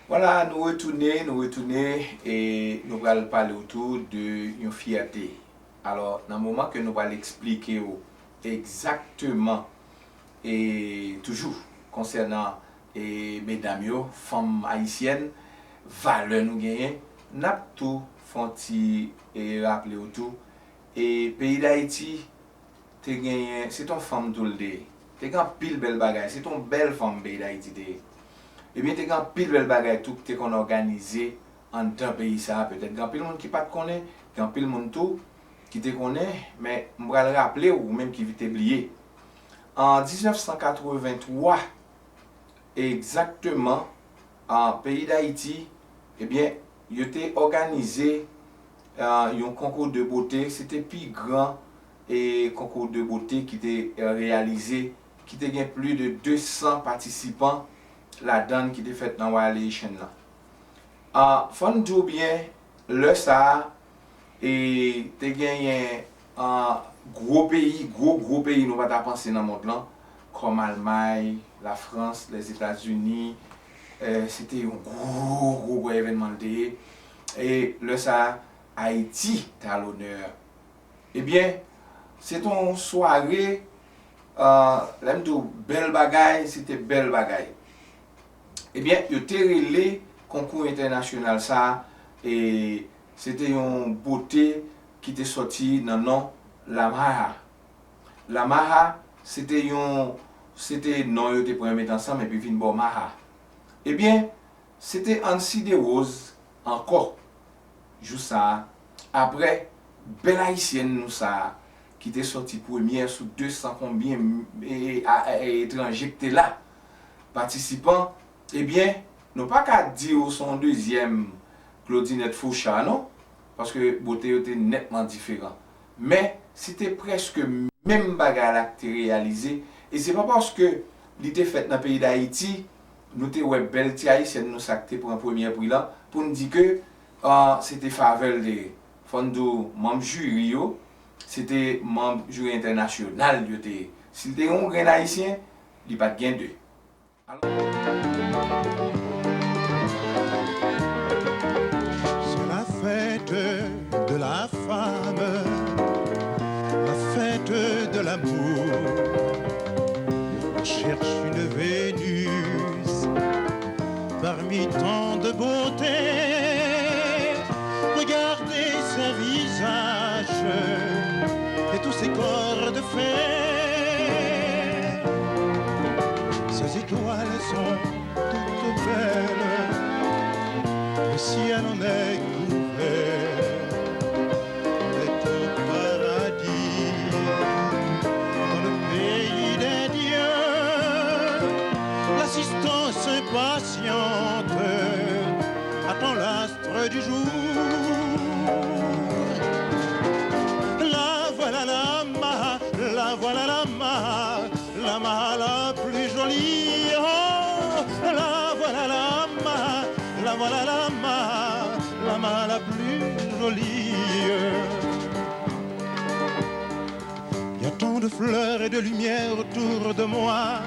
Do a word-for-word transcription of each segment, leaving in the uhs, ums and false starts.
Vwala, nou retounen, nou retounen, e nou pral pale w tou de yon fyète. Alò, nan moman ke nou pral eksplike w egzakteman, e toujou konsènan, e medam yo, fanm ayisyèn, valè nou genyen, n ap tou fè yon ti, e raple w tou, e peyi Dayiti, te genyen, se t on fanm tou l te ye. Te gen anpil bèl bagay, se t on bèl fanm peyi Dayiti te ye. Ebyen, te gen anpil bèl bagay tou ki te konn òganize anndan peyi sa a. Petèt gen anpil moun ki pa t konnen, gen anpil moun tou ki te konnen, men m pral raple w, ou menm ki te bliye. An diznèf san katrevenntwa, egzakteman, an peyi Dayiti, ebyen, yo te òganize, a, yon konkou de bote. Se te pi gran, e, konkou de bote ki te, e, reyalize, ki te gen plis de de san patisipan ladan l, ki te fèt nan Royal Haitian nan. A, fò n di w byen, lè sa a, e, te genyen, a, gwo peyi, gwo, gwo peyi nou pa ta panse nan mond lan, kòm Almay, Lafrans, Lèzetazini, e, se te yon gwo, gwo, gwo evènman l te ye. E lè sa a, Ayiti t a lonè. Ebyen, se te yon sware, a, lè m di w bèl bagay, se te bèl bagay. Ebyen, yo te rele konkou entènasyonal sa a, e se te yon bote ki te sòti nan non Lamaha. Lamaha, se te yon, se te non yo te pran yo met ansanm epi vin ba w Maha. Ebyen, se te Ancy Desroses ankò, jou sa a, aprè bèl ayisyèn nou sa a, ki te sòti premyè sou de san konbyen, e, a, e, etranje ki te la, patisipan, ebyen, nou pa ka di w se yon dezyèm Claudinette Fauchard, non, paske bote yo te nètman diferan. Men, se te prèske menm bagay la ki te reyalize, e se pa paske li te fèt nan peyi Dayiti, nou te wè bèl ti ayisyèn nou sa ki te pran premyè pri lan, pou n di ke, a, se te favè l te ye. Fò n di w, manm jiri yo, se te manm jiri entènasyonal yo te ye. Si l te yon grenn ayisyen, li pa t gen de. Alò. C'est la fête de la femme, la fête de l'amour. On cherche une Vénus parmi tant de beautés. Regardez ce visage et tous ces corps de fée. Ces étoiles sont toutes belles, le ciel en est couvert. On est au paradis, dans le pays des dieux. L'assistance impatiente attend l'astre du jour. La voilà la Maha, la voilà la Maha, la Maha la plus jolie. Oh, la voilà la Maha, la voilà la Maha, la Maha la plus jolie. Il y a tant de fleurs et de lumière autour de moi,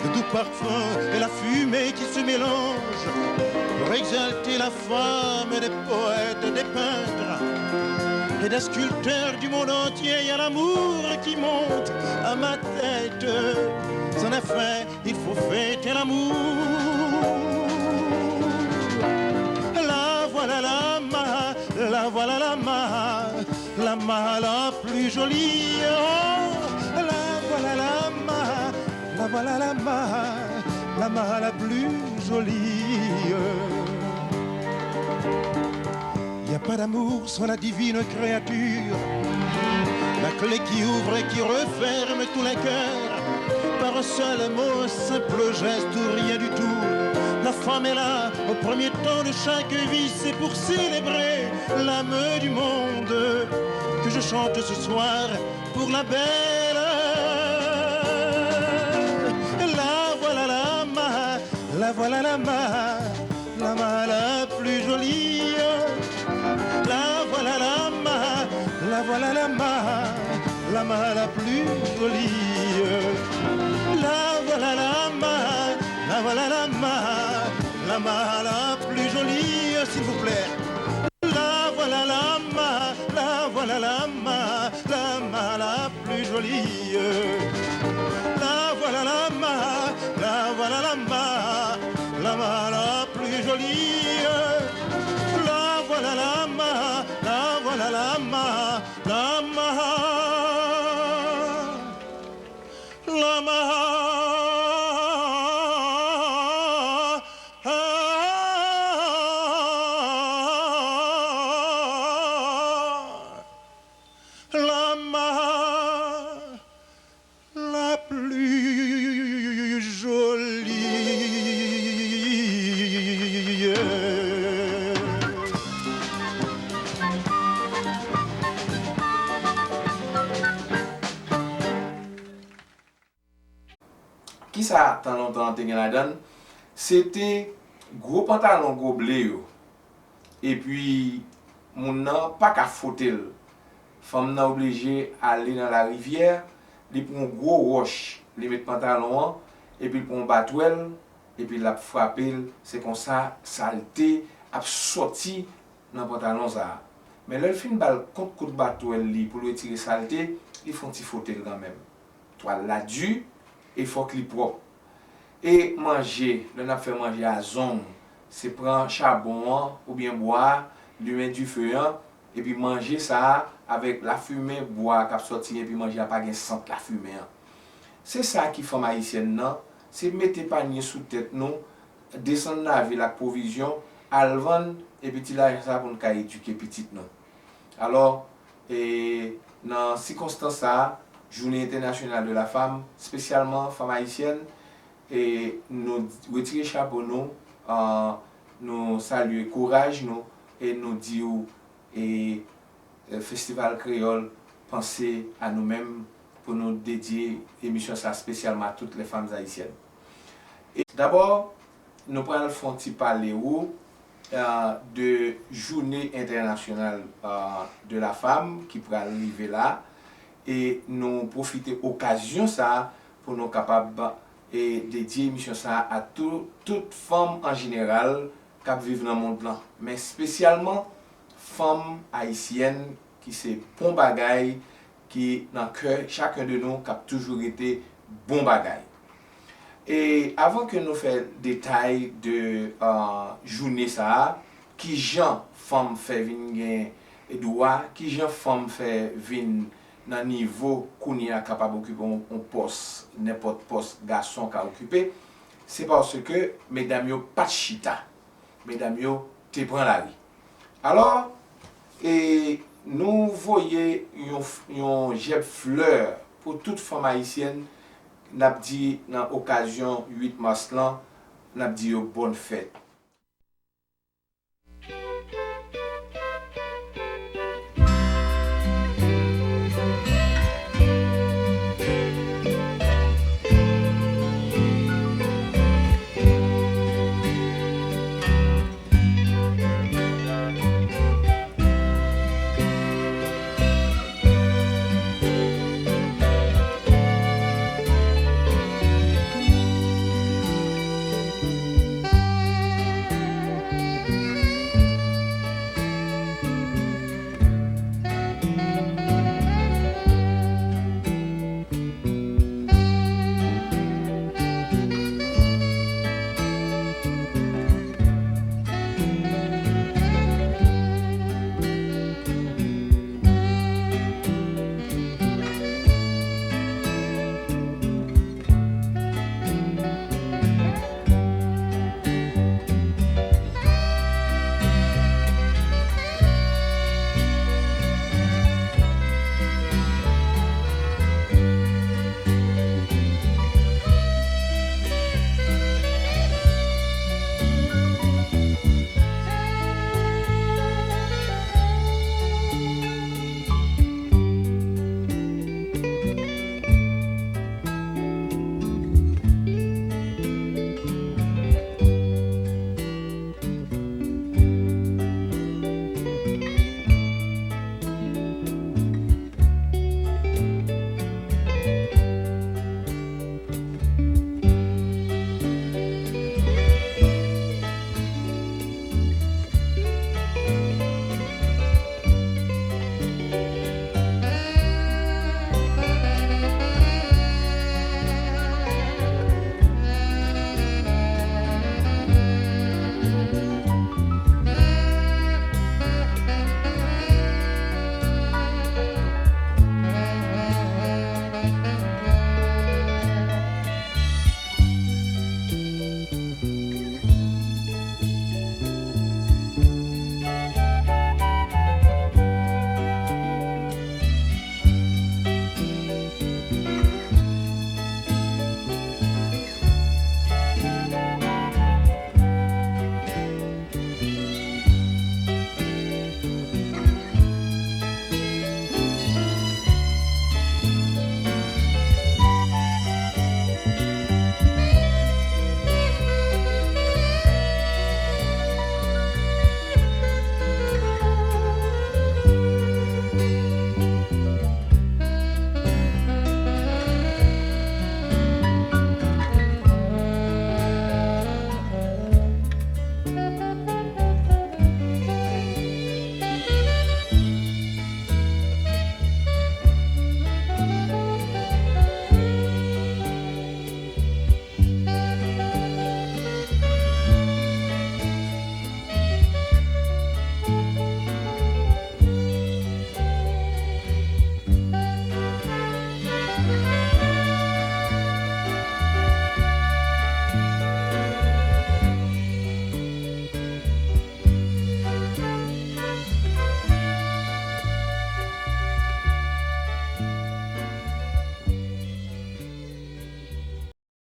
de doux parfums et la fumée qui se mélangent pour exalter la femme des poètes, des peintres et des sculpteurs du monde entier. Il y a l'amour qui monte à ma tête. En effet, il faut fêter l'amour. La voilà la Maha, la voilà la Maha, la Maha la plus jolie. Oh, la voilà la Maha, la voilà la Maha, la Maha la plus jolie. Il n'y a pas d'amour sans la divine créature. La clé qui ouvre et qui referme tous les cœurs. Par un seul mot, un simple geste ou rien du tout. La femme est là au premier temps de chaque vie. C'est pour célébrer l'âme du monde que je chante ce soir pour la belle. La voilà la Maha, la voilà la Maha, la Maha la plus jolie. La voilà la Maha, la voilà la Maha, la Maha la plus jolie. La voilà la Maha, la voilà la Maha, La Mara la plus jolie, s'il vous plaît. La voilà la Mara, la voilà la Mara, la Mara la plus jolie. La voilà la Mara, la voilà la Mara, la Mara la plus jolie. La voilà la Mara, la voilà la Mara, la Mara, la Mara. La Mara la plus jolie. Kisa tan lontan an te gen ladan l? Se te gwo pantalon goble yo. Epi, moun nan pa ka fwote l. Fanm nan oblije ale nan larivyè, li pran yon gwo wòch, li met pantalon an, epi l pran yon batwèl, epi l ap frape l. Se konsa, salte ap sòti nan pantalon sa a. Men lè l fin ba l kont kout batwèl li pou l retire salte, li fè yon ti fwote l kanmenm. Twal la di, e fòk li pwòp. E manje, lè n ap fè manje a zong, se pran chabon an oubyen bwa a, limen dife an, epi manje sa a avèk lafimen bwa a k ap sòti, epi manje a pa gen sant lafimen an. Se sa ki fanm ayisyèn nan, se mete panye sou tèt nou, desann lavil ak pwovizyon, al vann, epi ti lajan sa a pou n ka edike pitit nou. Alò, e, nan sikonstans sa a, Journée Internationale de la Femme, espesyalman fanm ayisyèn, e, nou retire chapo nou, a, nou salye kouraj nou, e nou di w, e, e, Festival Kreyòl panse a nou menm pou nou dedye emisyon sa a espesyalman a toutes les femmes haïtiennes. E dabò, nou pral fè yon ti pale ou, euh, de Journée Internationale, euh, de la Femme ki pral rive la. E nou pwofite okazyon sa a pou nou kapab, e, dedye emisyon sa a a tou, tout fanm an jeneral k ap viv nan mond lan, men espesyalman fanm ayisyèn ki se bon bagay, ki nan kè chacun de nous, k ap toujou rete bon bagay. E avan ke nou fè detay de, euh, jounen sa a, kijan fanm fè vin gen dwa, kijan fanm fè vin nan nivo kounye a kapab okipe yon, yon pòs, nenpòt pòs gason ka okipe, se paske medam yo pa t chita. Medam yo te pran lari. Alò, e, nou voye yon, yon jèb flè pou tout fanm ayisyèn, n ap di nan okazyon uit mas lan, n ap di yo bòn fèt.